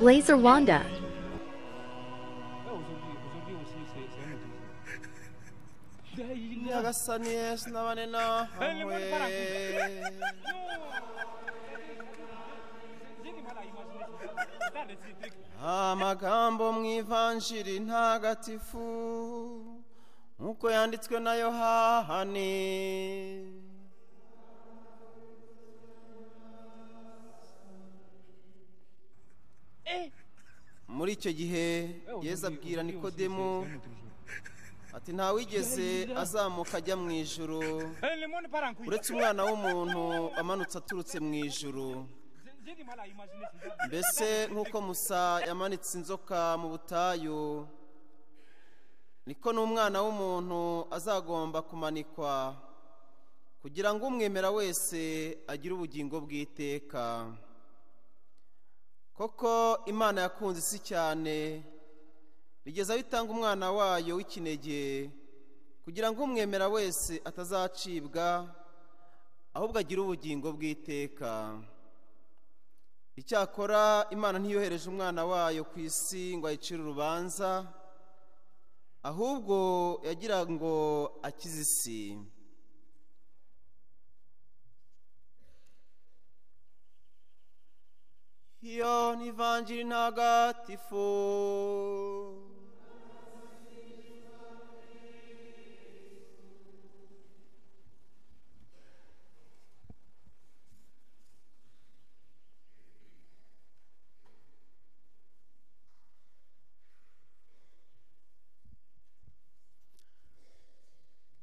Blaze Rwanda. Nyagasani Yesu nabane nawe. Amagambo mu ivanjiri ntagatifu nk'uko yanditswe na Yohani. Muri icyo gihe Yesu abwira Nikodemu ati ntawigeze azamuka ajya mu ijuru uretse umwana w'umuntu amanutse aturutse mu ijuru. Mbese nk'uko Musa yamanitse inzoka mu butayu, niko n'umwana w'umuntu azagomba kumanikwa, kugira ngo umwemera wese agire ubugingo bw'iteka. Koko Imana yakunze isi cyane, bigeza aho itanga umwana wayo w'ikinege, kugira ngo umwemera wese atazacibwa, ahubwo agire ubugingo bw'iteka. Icyakora Imana ntiyohereje umwana wayo ku isi ngo ayicire urubanza, ahubwo yagira ngo akize isi. Iyo ni ivanjiri ntagatifu.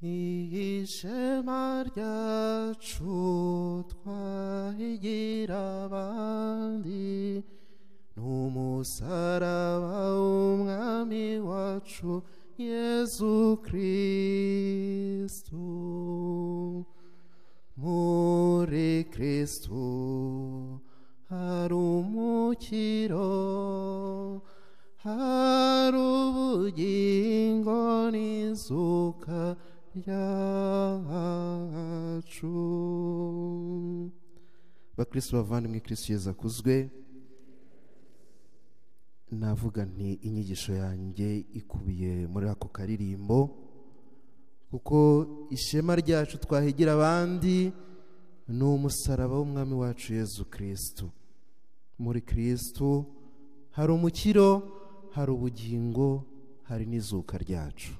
Ishema ryacu twahigira abandi, n'umusaraba w'umwami wacu Yesu Kristu. Muri Kristu hari umukiro, hari ubugingo n'izuka ryacu. Bakristo bavandimwe, Kristo Yesu akuzwe. Navuga nti inyigisho yanjye ikubiye muri ako karirimbo, kuko ishema ryacu twahigira abandi ni umusaraba w'umwami wacu Yesu Kristo. Muri Kristo hari umukiro, hari ubugingo, hari n'izuka ryacu.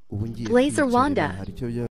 Ubu ngiye Blaze Rwanda. Hari icyo